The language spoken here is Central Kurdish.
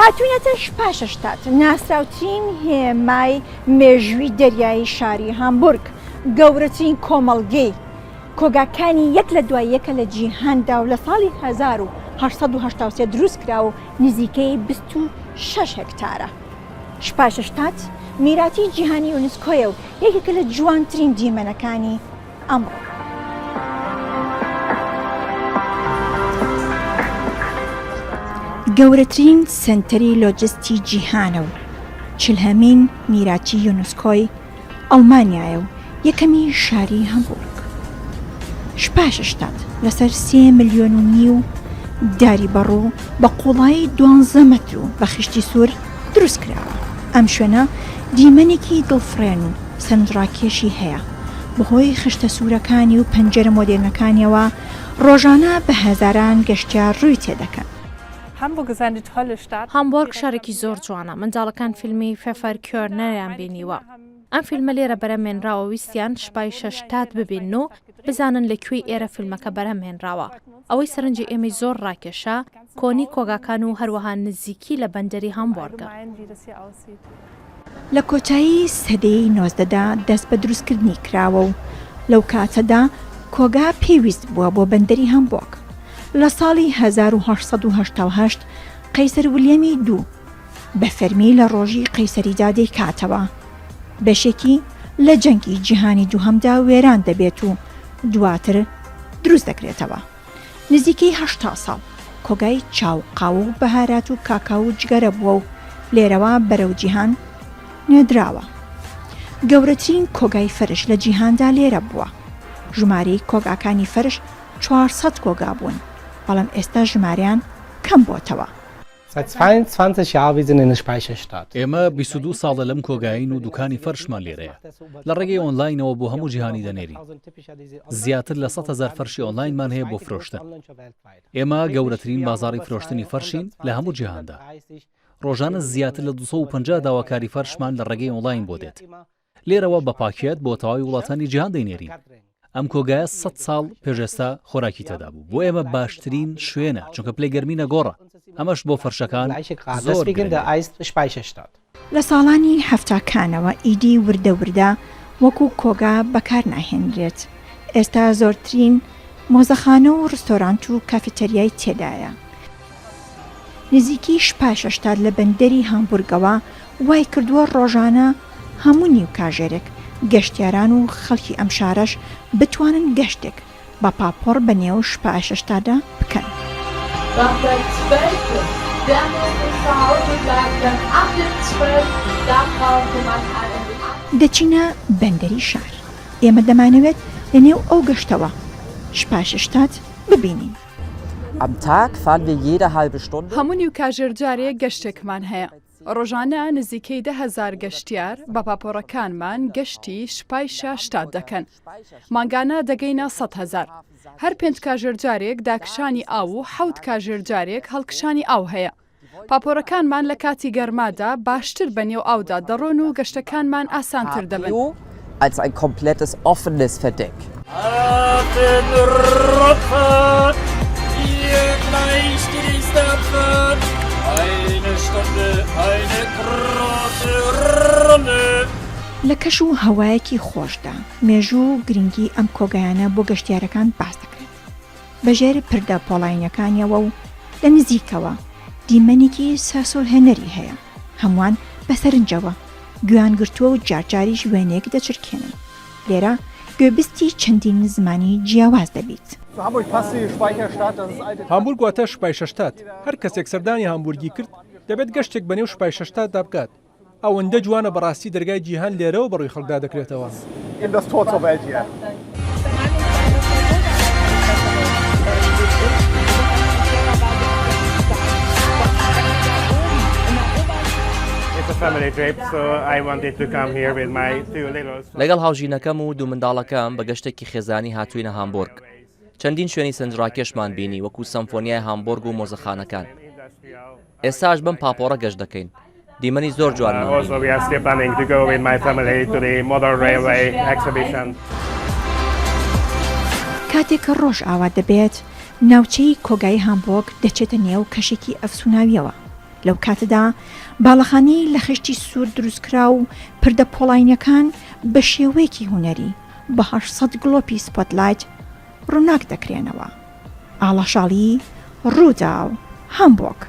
هاتوینەتە شپاشەشتات، ناسراوترین هێمای مێژووی دەریایی شاری هامبورگ، گەورەترین کۆمەڵگەی کۆگاکانی یەک لە دوای یەکە لە جیهاندا و لە ساڵی 1883 دروستکرا و نزیکەی 26 هێکتارە. شپاشەشتات میراتی جیهانی یونسکۆیە و یەکێکە لە جوانترین دیمەنەکانی ئەمڕۆ. گەورەترین سەنتەری لۆجستی جیهانە و چلهەمین میراتی یونسکۆی ئەڵمانیایە و یەکەمی شاری هەمبورگ. شپاششتات لەسەر سێ ملیۆن و نیو داری بەڕوو بە قوڵایی دوانزە مەتر و بە خشتی سوور دروست کراوە. ئەم شوێنە دیمەنێکی دڵفڕێن و سەرنجڕاکێشی هەیە، بەهۆی خشتە سوورەکانی و پەنجەرە مۆدێرنەکانیەوە ڕۆژانە بە هەزاران گەشتیار ڕووی تێدەکەن. هامبۆرگ شارێکی زۆر جوانە، منداڵەکان فیلمی فێفەر کیۆرنەریان بینیوە. ئەم فیلمە لێرە بەرهەمهێنراوە ویستیان شپایشەشتات ببینن و بزانن لە کوێی ئێرە فیلمەکە بەرهەم هێنراوە. ئەوەی سەرنجی ئێمەی زۆر ڕاکێشا کۆنی کۆگاکان و هەروەها نزیکی لە بەندەری هامبۆرگە. لە کۆتایی سەدەی نۆزدەدا دەست بە دروستکردنی کراوە و لەو کاتەدا کۆگا پێویست بووە بۆ بەندەری هامبۆگ. لە ساڵی 1888 قەیسەر ولیەمی دوو بە فەرمی لە ڕۆژی قەیسەریدا دەیکاتەوە. بەشێکی لە جەنگی جیهانی دووهەمدا وێران دەبێت و دواتر دروست دەکرێتەوە. نزیکەی 80 ساڵ کۆگای چا و قاوە و بەهارات و کاکاو و جگەرە بووە و لێرەوە بەرەو جیهان نێردراوە. گەورەترین کۆگای فەرش لە جیهاندا لێرە بووە. ژمارەی کۆگاکانی فەرش 400 کۆگا بوون، بەڵام ئێستا ژمارەیان کەم بۆتەوە. ئێمە 22 ساڵە لەم کۆگایین و دوکانی فەرشمان لێرەیە. لە ڕێگەی ئۆنلاینەوە بۆ هەموو جیهانی دەنێرین. زیاتر لە 100 هەزار فەرشی ئۆنلاینمان هەیە بۆ فرۆشتن. ئێمە گەورەترین بازاڕی فرۆشتنی فەرشین لە هەموو جیهاندا. ڕۆژانە زیاتر لە 250 داواکاری فەرشمان لە ڕێگەی ئۆنلاین بۆ دێت. لێرەوە بە پاکێت بۆ تەواوی وڵاتانی جیهان دەینێرین. ئەم کۆگایە سەد ساڵ پێش ئێستا خۆراکی تێدا بوو. بۆ ئێمە باشترین شوێنە، چونکە پلەی گەرمی نەگۆڕە. ئەمەش بۆ فەرشەکان زۆر گرنگە. لە ساڵانی حەفتاکانەوە ئیدی وردە وردە وەکو کۆگا بەکار ناهێنرێت. ئێستا زۆرترین مۆزەخانە و ڕستۆرانت و کافێتەریای تێدایە. نزیکی شپاشەشتاد لە بەندەری هامبورگەوە وای کردووە ڕۆژانە هەموو نیو کاژێرێک گەشتیاران و خەڵکی ئەم شارەش بتوانن گەشتێک بە پاپۆڕ بە نێو شپاشەشتادا بکەن. دەچینە بەندەری شار. ئێمە دەمانەوێت لە نێو ئەو گەشتەوە شپاشەشتاد ببینین. هەموو نیو کاژێر جارێک گەشتێکمان هەیە. ڕۆژانە نزیکەی 10,000 گەشتیار بە پاپۆڕەکانمان گەشتی شپایشە شتات دەکەن. مانگانە دەگەینە 100,000. هەر پێنج کاژێر جارێک داکشانی ئاو و حەوت کاژێر جارێک هەڵکشانی ئاو هەیە. پاپۆرەکانمان لە کاتی گەرمادا باشتر بە نێو ئاودا دەڕۆن و گەشتەکانمان ئاسانتر دەبن. لە کەش و هەوایەکی خۆشدا مێژوو و گرنگی ئەم کۆگایانە بۆ گەشتیارەکان باس دەکرێت. بەژێر پردە پۆڵاینەکانیەوە و لە نزیکەوە دیمەنێکی سەرسوڕهێنەری هەیە، هەمووان بە سەرنجەوە گوێیان گرتووە و جارجاریش وێنەیەک دەچرکێنن. لێرە گوێبیستی چەندین زمانی جیاواز دەبیت. هامبورگ واتە شپایشەشتات. هەر کەسێک سەردانی هامبورگی کرد، دەبێت گەشتێک بەنێو شپایشەشتاتدا بکات. ئەوەندە جوانە بەڕاستی دەرگای جیهان لێرەوە بەڕووی خەڵکدا دەکرێتەوە. لەگەڵ هاوژینەکەم و دوو منداڵەکەم بە گەشتێکی خێزانی هاتووینە هامبۆرگ. چەندین شوێنی سەرنجڕاکێشمان بینی وەکو سەمفۆنیای هامبۆرگ و مۆزەخانەکان. ئێستاش بەم پاپۆڕە گەشت دەکەین. دیمەنی زۆر جوانمان بینی. کاتێک کە ڕۆژ ئاوا دەبێت، ناوچەی کۆگای هامبۆگ دەچێتە نێو کەشێکی ئەفسوناوییەوە. لەو کاتەدا باڵەخانەی لە خشتی سوور دروستکراو و پردە پۆڵاینەکان بە شێوەیەکی هونەری بە 800 گڵۆپی spotlight ڕووناک دەکرێنەوە. ئاڵا شاڵی، ڕووداو، هامبۆگ.